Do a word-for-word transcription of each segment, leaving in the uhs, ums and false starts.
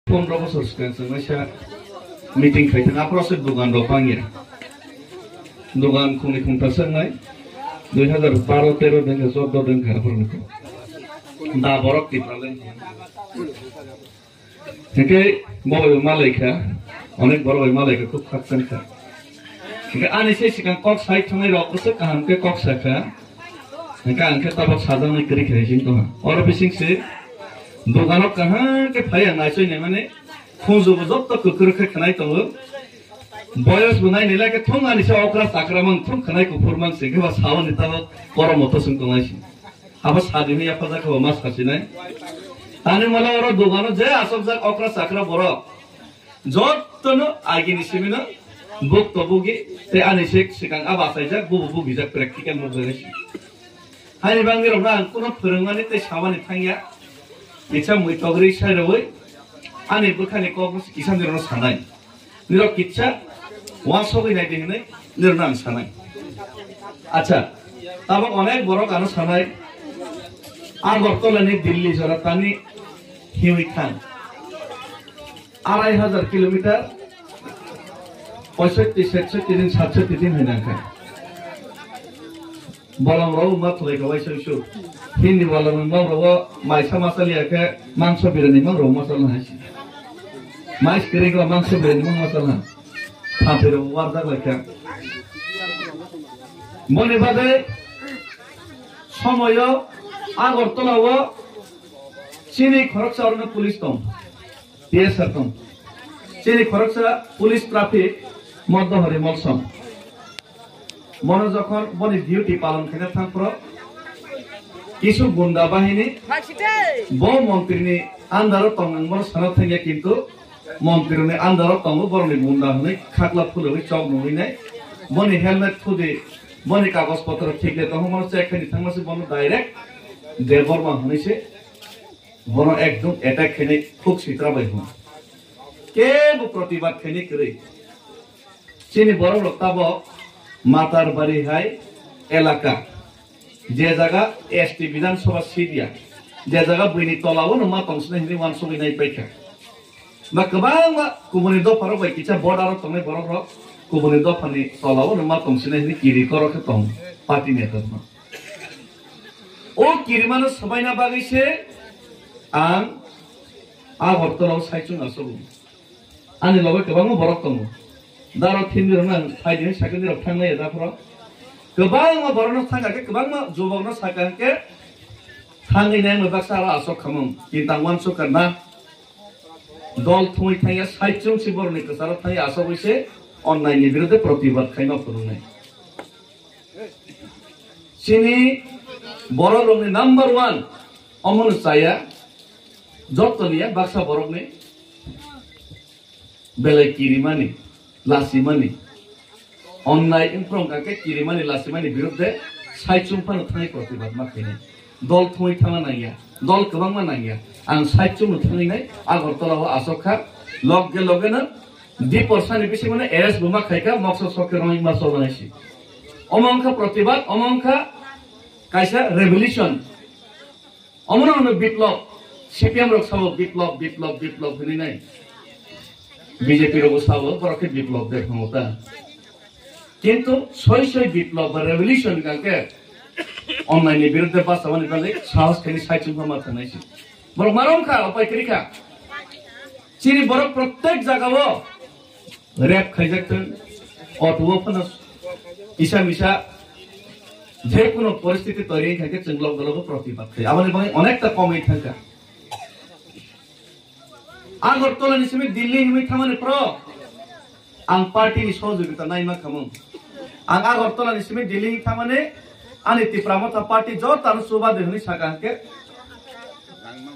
Pondro bosor swkang chwng waisa meeting khai thang, aphuru se dogan rok bangya. Dogan khungni khungthar se wngnai, dui hazar baro tero dengkha, chordo dengkha, aphuru nukho. Da borok Tipraland. Hingke bo bai malai kha, onek borok bai malai kha, khub khakchang kha. Hingke ani se swkang kok sai thangwi rok se kaham khe kok sa kha. Hingke ang khe tabok sajaknai kwrwi kha, sing tongha. Oro bising se dogano kaham khe phai ang naisoi naimani, khunju bo jotto kwkrwi khe khwnai tongo. Boyos bo nai nai lai khe thung ani se okra chakra mang thung khwnai kuphur mang se khe ba saoni tabok koromo to sung tongnai si. Abo sadi hwnwi yaphajak khe bo ma sasinai. Tani mala oro dogano je asokjak okra chakra borok jottono agini simino buk to bugi tei ani se swkang abo achaijak bubo bugijak practical nukjagwi si. Haini bangwi rokno ang kuno phwrwngmani tei samani thangya. Kisa mui togri sai rwui ani bwkhani kok kisa nirokno sanai. Nirok kitsa uansugwi naidi hinwi nirokno ang sanai. Acha, tabok onek borok ano sanai. Agartala ni Delhi jora tani hiwi thang. Arai hajar kilometer, poisotti, setsotti din, satsotti din hinangkha. Bolong rok ma thulai ka waisa wisu. Hindi bolong rok no rogo maisa masal ya khe mangso birani mang rok masal na haisi. Mais kiri ko mangso birani mang masal na. Thapi rok warjak lai kha. Moni bade somoyo Agartala o chini khoroksa orno police tong. P S R tong. Chini khoroksa police traffic Moddo Hari Molsom. Bono jokhon boni duty palon khaina thangphro, kisu gunda bahini bo montri ni under o tong ang bono sana thangya, kintu montri ni under o tongo borok ni gunda hwnwi khakla phulwi chok nungwi nai. Boni helmet thudi, boni kagoj potro thik de tongo, bono check khaini thangma se bono direct Debbarma hwnwi se bono ekdom attack khainai khuk sitra bai hwn. Kebo protibad khainai kwrwi. Chini borok rok tabok Matarbari hai elaka, je jaga S T Bidhan Sabha seat ya, je jaga buini tola o no ma tong sinai hinwi uansugwi nai paikha. Ba kwbangma kubuni dopha rok bai kisa border o tongnai borok rok kubuni dopha ni tola o no ma tong sinai hinwi kiri koro khe tong party neta rok. O kirimano swbaina bagwi se ang Agartala o saichung asogo. Ani loge kwbangma borok tongo. Daro thindi rok nang phaidi sakani rok thangnai da phoro. Kwbangma borok no thangkha khe, kwbangma jubok no sakha khe thangwi nai baksa aro asok khamung. Kintu ang uansukha na dol thumwi thangya saichung si borok ni kwcharo thangya asogwi se onnai ni biruddhe protibad khaima phunuknai. Chini borok rokni number one omono chaya, joto niya baksa borokni belai kirimani, lasimani, onnai wngphru wngkha khe kirimani, lasimani biruddhe saichung phano thangwi protibad ma khainai. Dol thumwi thangna nangya, dol kwbangma nangya. Ang saichung no thangwi nai Agartala o asok kha, loge loge no Diporsani bisingmane arrest bo ma khaikha, mokso sokke rongma cholnai si. Omo wngkha protibad, omo wngkha kaisa revolution. Omono hwno biplop, C P M rok sabo biplop, biplop, biplop hwnwi nai. B J P rokbo sabo, borok khe biplop de phango ta. Kintu soi soi biplop ba revolution hwnkha khe onnai ni biruddhe bachabani bagwi sahos khaini saichung ma thangnai si. Borok ma romkha, upai kwrwi kha. Chini borok protek jagao rape khaijak thung, auto o phano kisa misa je kono poristiti toiri wngkha khe chwng lok dolo protibad khai. Aboni bagwi onekta komwi thangkha. Agartala ni simi Delhi himwi thangmani pro ang party ni sohojogita naima khamung. Ang Agartala ni simi Delhi himwi thangmani ani Tipra Motha party joto ano chuba de hwnwi saka hwnkhe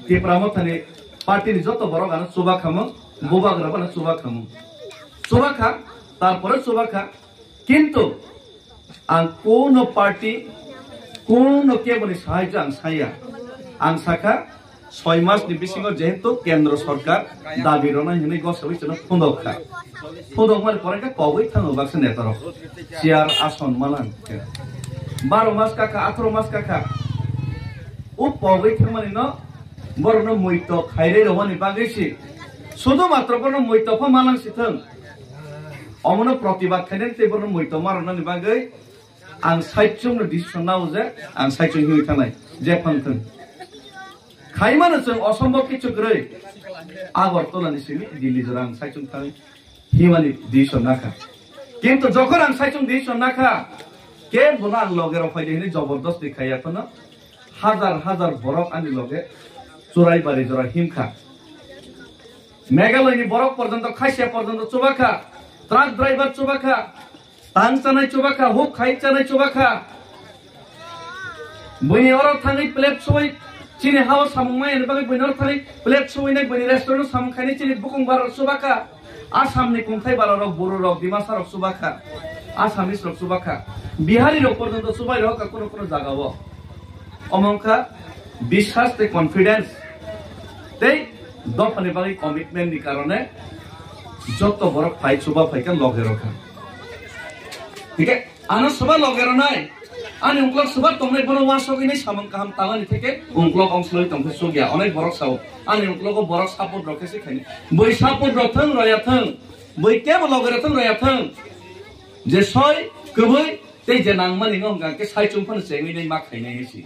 Tipra Motha ni party ni joto borok ano chuba khamung, bubagra bono chuba khamung. Chuba kha, tarpore chuba kha, kintu ang kuno party, kuno keboni sahai ang saya. Ang sakha, soi mas ni bisingo jehetu kendro sorkar dabi rwnai hwnwi gosogwi chwngno phundok kha. Phundok mani pore khe kogwi thango baksa neta rok. Chair ason malang khe. Baro mas kakha, atharo mas kakha. O pogwi thangmani no borokno muito khairwi rwmani bagwi si Sudu matro bono muito pha malang sithwng. Omono protibad khainani tei bono muito marwnani bagwi ang saichung no decision nao je ang saichung hiwi thanai je phang thwng. Khaimano chwng osombo kichu kwrwi Agartala ni simi Delhi jora ang saichung thangwi himani decision nakha. Kintu jokhon ang saichung decision nakha, ke bono ang loge rok phaidi hini jobordosti khaiya phano hajar hajar borok ani loge churai bari jora himkha. Meghalaya ni borok porjonto khasia porjonto chubakha, truck driver chubakha, tang chanai chubakha, huk khai chanai chubakha. Buini oro thangwi plate suwi chini hao samung maya ni bagwi buini oro thangwi plate suwi nai buini restaurant samung khainai chini bukung barok chubakha. Assam ni kungthai barok rok, Buru rok, Dimasa rok chubakha. Assamese rok chubakha. Bihari rok porjonto chubai rok kha kuno kuno jaga o. Omo wngkha biswas tei confidence tei dophani bagwi commitment ni karone joto borok phai chuba phaikha loge rokha. Hingke ano soba loge ronai, ani ungklok soba tongnai bono wasogwi nai samung kaham talani theke ungklok ongsoloi tongkhe sugya. Onek borok sao ani ungklogo borok support rok khe se khaini. Bui support rok thwng roya thwng, bui kebo loge rok thwng roya thwng. Je soi kwbui tei je nangmani no hwnka khe saichung phano chengwi nai ma khainai hinsi.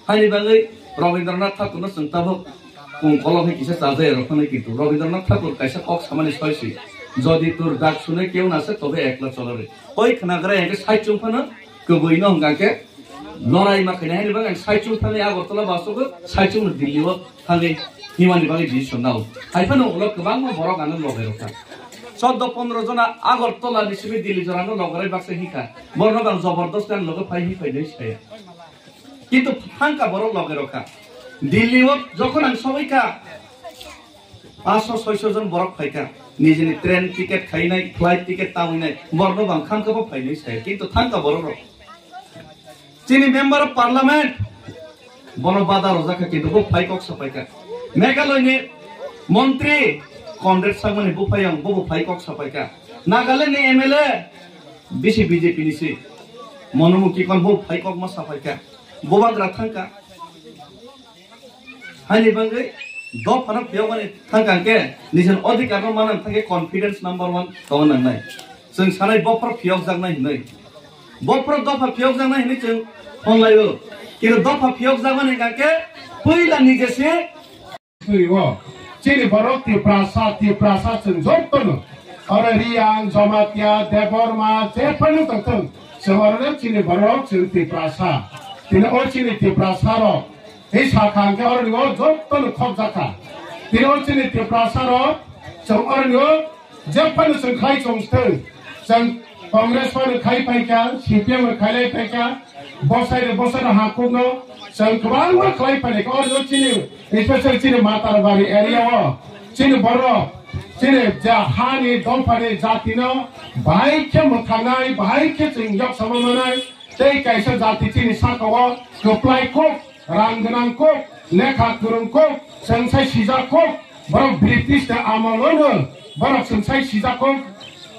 Haini bagwi Rabindranath Thakurno chwng tabuk kung kolok hai kisa chajai rok phano kintu Rabindranath Thakur kaisa kok samani soi si, "Jodi tur dak sune keu na se tobe ekla cholo re." Oi khnagra hwnkhe saichung phano kwbui no hwnka khe lorai ma khainai haini bagwi ang saichung thani Agartala basogo saichung no Delhi o thangwi himani bagwi decision nao. Hai phano ulo kwbangma borok ano loge rokha. Chordo pondro jona Agartala ni simi Delhi jorano logerai baksa hikha. Borno bang jobordosti ang loge phai hi phai nai saya. Kintu thangka borok loge rokha. Delhi o jokhon ang sogwi kha, panchsho soisho jon borok phaikha. Nijini train ticket khainai, flight ticket tangwinai, borno bang khamkha bo phainai saya. Kintu thangka borok rok. Chini member of parliament bono bada rojak kha, kintu bo phai kok sapai kha. Meghalaya ni montri Conrad Sangma ni buphayung bo bo phai kok sapai kha. Nagaland ni M L A bisi B J P ni si Manu Mukhikon bo phai kok ma sapai kha. Bo bagra thangka. Haini bagwi dophano phiyokmani thangka hwnkhe nijini odhikarno manna thangkhe confidence number one tongna nangnai. Chwng sanai bophor phiyokjaknai hinwi. Bophor dopha phiyokjaknai hinwi chwng honlaio. Kintu dopha phiyokjakmani hwnkhe puila nije se. Twiwo. Chini borok Tiprasa, Tiprasa chwng jotono. Oro Riyang, Jamatia, Debbarma, jephano tongthung. Chwng orono chini borok chwng Tiprasa. Tini o chini Tiprasa rok. Tei sakha hwnkhe oroni o jotono khokjakha. Tini o chini Tiprasa rok chwng oroni o jephano chwng khlai chwng thung. Chwng Congress phano khai phaikha, C P M khai lai phaikha, bosai re bosai no hakuk no chwng kwbangma khlai phaikha. Oroni o chini, especially chini Matarabari area o chini borok chini ja hani dophani jati no bahai khe mwthangnai, bahai khe chwng yok sama manai. Tei kaisa jati chini saka o kwplai kuk, rang gwnang kuk, lekha kwrwng kuk, chwng sai sijak kuk, borok British ni amol o no borok chwng sai sijak kuk,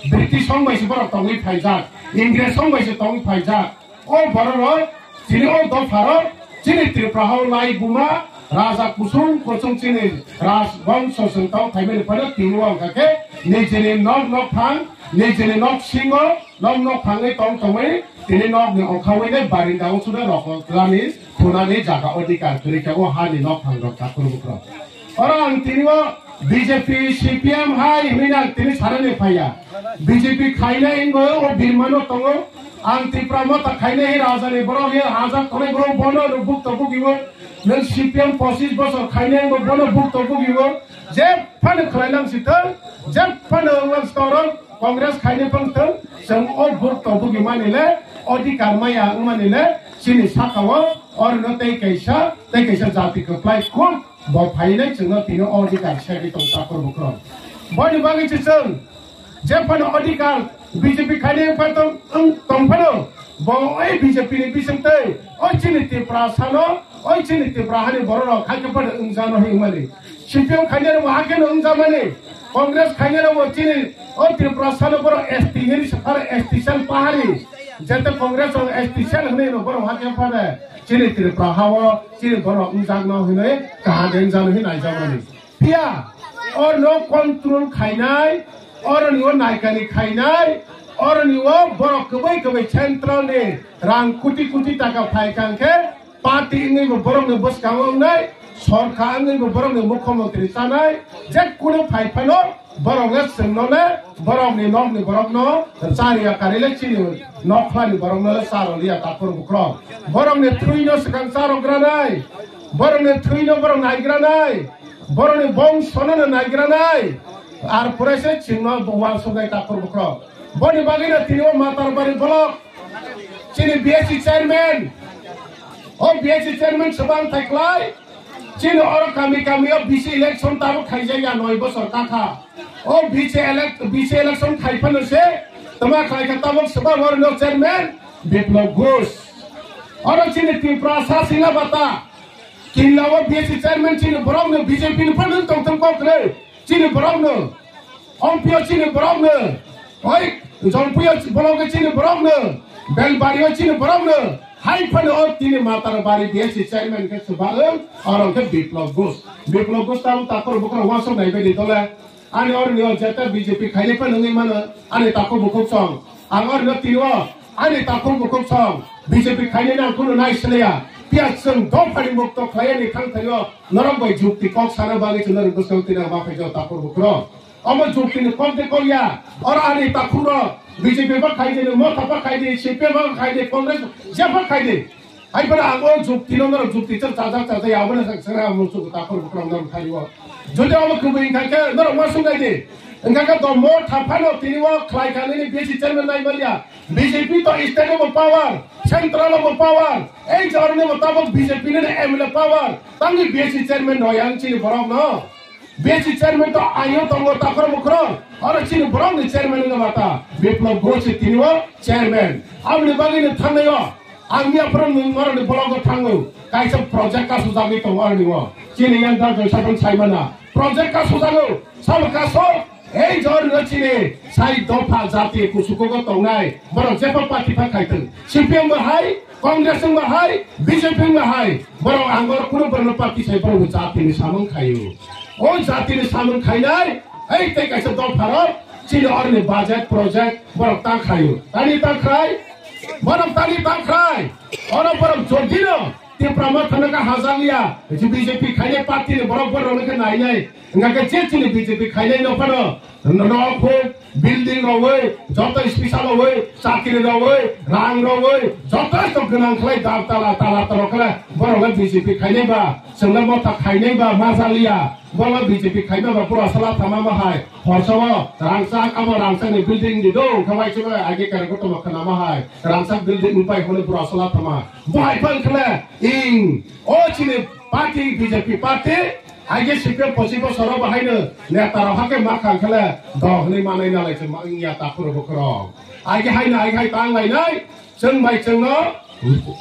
British song bai se borok tongwi phaijak, Ingres song bai se tongwi phaijak. O borok rok chini o dopha rok chini Tripura hao lai buma raja kusung kusung chini raj bongso chwng tong phaimani phano tini o wngkha khe nijini nok nok phang, nijini nok singo nok nok phangwi tong tongwi tini nokni okhawi le barinda o chuda rok rani thunani jaga odhikar kwrwi kha o hani nok phang rok takhurbukrok. Oro ang tini o B J P, C P M hai hwnwi ang tini sanani phaiya. B J P khainai wngwi o birmano tongo. Ang Tipra motha khainai rajani borok ya hajak tongnai borok bono rw bukto bugibo. Nwng C P M pochis bosor khainai wngwi bono bukto bugibo. Jephano khwlai lang si thung, jephano wng lang si thung, Congress khainai phang thung, chwng o bukto bugi mani le, odhikar maya wng mani le, chini saka o, orno tei kaisa, tei kaisa jati kwplai khub bo phainai chwngno tini o odhikar segwi tong takhur bukhro. Boni bagwi se chwng, jephano odhikar B J P khainai phang tong, wng tong phano, bo oi B J P ni bising tei, oi chini Tiprasa no, oi chini Tipra hani borok rok hakhe phano wngjakno hinmani. C P M khainai rok hakhe no wngjakmani. Congress khainai rok bo chini o Tiprasa no borok S T hinwi saphar S T sal pahari. Jete Congress rok S T sal hinwi no borok hakhe phano chini Tripura hao chini borok wngjakno hinwi kaham wngjakno hinwi naijakmani. Phiya Orno control khainai, oroni o naikani khainai, oroni o borok kwbwi kwbwi central ni rang kuti kuti taka phai kha hwnkhe party wngwi bo borokni bwskango wngnai, sorkar wngwi bo borokni mukhyamantri chanai, je kunu phai phano borok le chwngno le borokni nokni borokno chariya kari le chini nokhlani borokno le charoliya takhur bukhro. Borokni thwino swkang charogranai, borokni thwino borok naigranai. Borokni bongsono no naigranai, ar pore se chwngno bo uansuknai takhur bukhro. Boni bagwino tini o Matarbari block chini B S C chairman, o B S C chairman swbang thai khlai, chini oro kami kami o B C election tabuk khaijak ya noi bosor kakha. O B C elec-, B C election khai phano se toma khlai kha tabuk swbang oro no chairman Biplab Ghosh. Oro chini Tripura sa sila bata. Kinla o B S C chairman chini borok no B J P ni phano tong tong kok kwrwi. Chini borok no. Ompio chini borok no. Oi, Jongpio block chini borok no. Belbario chini borok no. Hai phano o tini Matarbari B S C chairman khe swbang, oro khe Biplab Ghosh. Biplab Ghosh tamo takhur bukhro uansuk nai bai di dole. Ani oroni o jeta B J P khainai phano wngwi mano, ani takhuk bukhuk song. Ang oroni o tini o, ani takhuk bukhuk song. B J P khainai no ang kunu nai siliya. Phiya chwng dophani mukto khlai ani thang thaio norok bai jukti kok sana bagwi chwng norok bwskango tini ang ma phaijao takhuk bukhuk rok. Omo jukti ni kok de kok ya. Oro ani takhuk rok B J P ba khai di, Motha ba khai di, C P M ba khai di, Congress je ba khai di. Hai phano ang o jukti no norok jukti chajak chajak ya, abono swk swk ang muchuk takhur bukhuk norok thani o. Jodi omo kwbwi wngkha khe norok uansuk nai di. Wngkha khe do Motha phano tini o khlai kha nini B S C chairman nai manya. B J P to state o bo power, central o bo power. Ei jorni bo tabok B J P ni M L A power. Tangni B S C chairman no yang chini borok no. B S C chairman to ayo tongo takhur bukhuk. Oro chini borok ni chairman wngkha bata. Biplab Ghosh tini o chairman. Aboni bagwi ni thangnai o. Ang ya phoro nwng norokni blogo thango, kaisa project kasujagwi tongo aroni o. Chini yang da joi satham saimana. Project kasujago, sabo kaso, ei jorno chini sai dopha jati kusukugo tongnai, borok jepha party pha khaitwng. C P M bo hai, Congress bo hai, B J P bo hai, borok ang oro kunu borokno party sai borok jatini samung khaio. O jatini samung khainai, ei tei kaisa dopharok, chini oroni budget project, Borok ta khlaio. Tani ta khlai? Borok tani ta khlai? Oro borok jodino Tipra Motha no khe hajak liya, B J P khainai party ni borok borok no khe nainai. Wngkha khe je chini B J P khainai no phano nok huk, building rogwi, joto special rogwi, chakri rogwi, rang rogwi, joto to gwnang khlai dal tala tala tala khlai borok no B J P khainai ba, chwngno Motha khainai ba ma jaliya. Borok no B J P khaima ba pura sala thama ma hai. Horsao rangchak, abo rangchakni building ni do, wngkha bai chwngno age kare kotorma khwnama hai. Rangchak building wngpai hwnwi bwrwi aswk la thama. Bo hai phano khle, ing, o chini party, B J P party, age C P M pochis bosoro bo haino neta rok hakhe ma kha khle, do hwnwi manai nalai chwng ma wngya takhuro bukhuro. Age haino age hai tang lainai, Chwng bai chwngno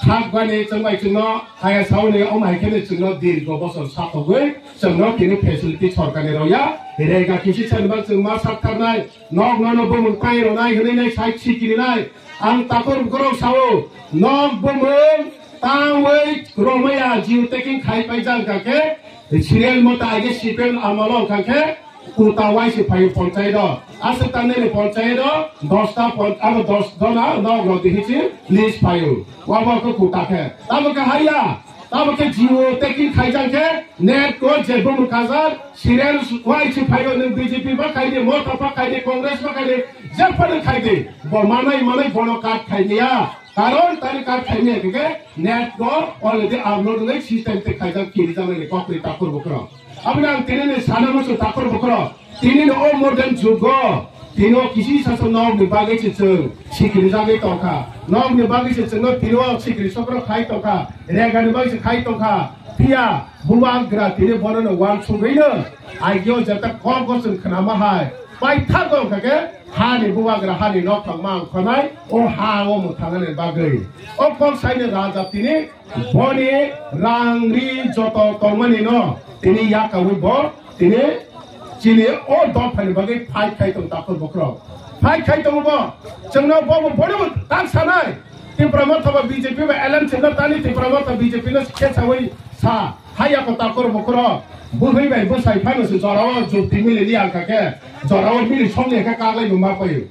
khakbani, chwng bai chwngno haya sauni omo hai kheno chwngno dirgo bosor satogwi chwngno tini facility sorkarni rwya. Rega kisi sanibak chwng ma saktharnai, nok nono bumung tai rwnai hwnwi nai sai sikirinai. Ang takhur borok sao, nok bumung tangwi romaya geotagging khai paijak khe serial mota age C P M amalo wngkha khe, Kuta waisi phaio ponchayat o. Aswk tangnani ponchayat o, dosta pon-, abo dos jona nok rok dihichi list phaio. Wabo khe kuta khe. Tamo khe haya. Tamo khe geotagging khaijak khe net o je bumung kajak, serial waisi phaio nwng B J P ba khaidi, Motha ba khaidi, Congress ba khaidi, jephano khaidi. Bo manai manai bono card khainiya. Karon tani card khainiya khe net o already upload wngwi system tei khaijak kirijaknai kokri takhur bukhro. Aboni ang tini ni sana muchung takhur bukhro. Tini ni o modern jugo. Tini o kisi sasa nok ni bagwi se chwng sikiri jagwi tongkha. Nok ni bagwi se chwngno tini o sikiri sokro khai tongkha. Rega ni bagwi se khai tongkha. Phiya bubagra tini bono no uansugwi no agio jeta kok go chwng khnama hai. Paithago hwnkha khe hani bubagra hani nok thangma ang khonai o ha o mwthangani bagwi. O kok saini raja tini Boni rang ri joto tongmani no tini yakawi bo tini chini o dophani bagwi fight khai tong takhur bukhro. Fight khai tongo bo. Chwngno bo bo bono bo tak sanai. Tipra Motha ba B J P ba alliance no tani Tipra Motha B J P no khe sawi sa. Haya ko takhur bukhro. Bwhwi bai bwsai phano se jorao jukti mili liya kha khe, jorao mili songni khe kaglai bo ma paio.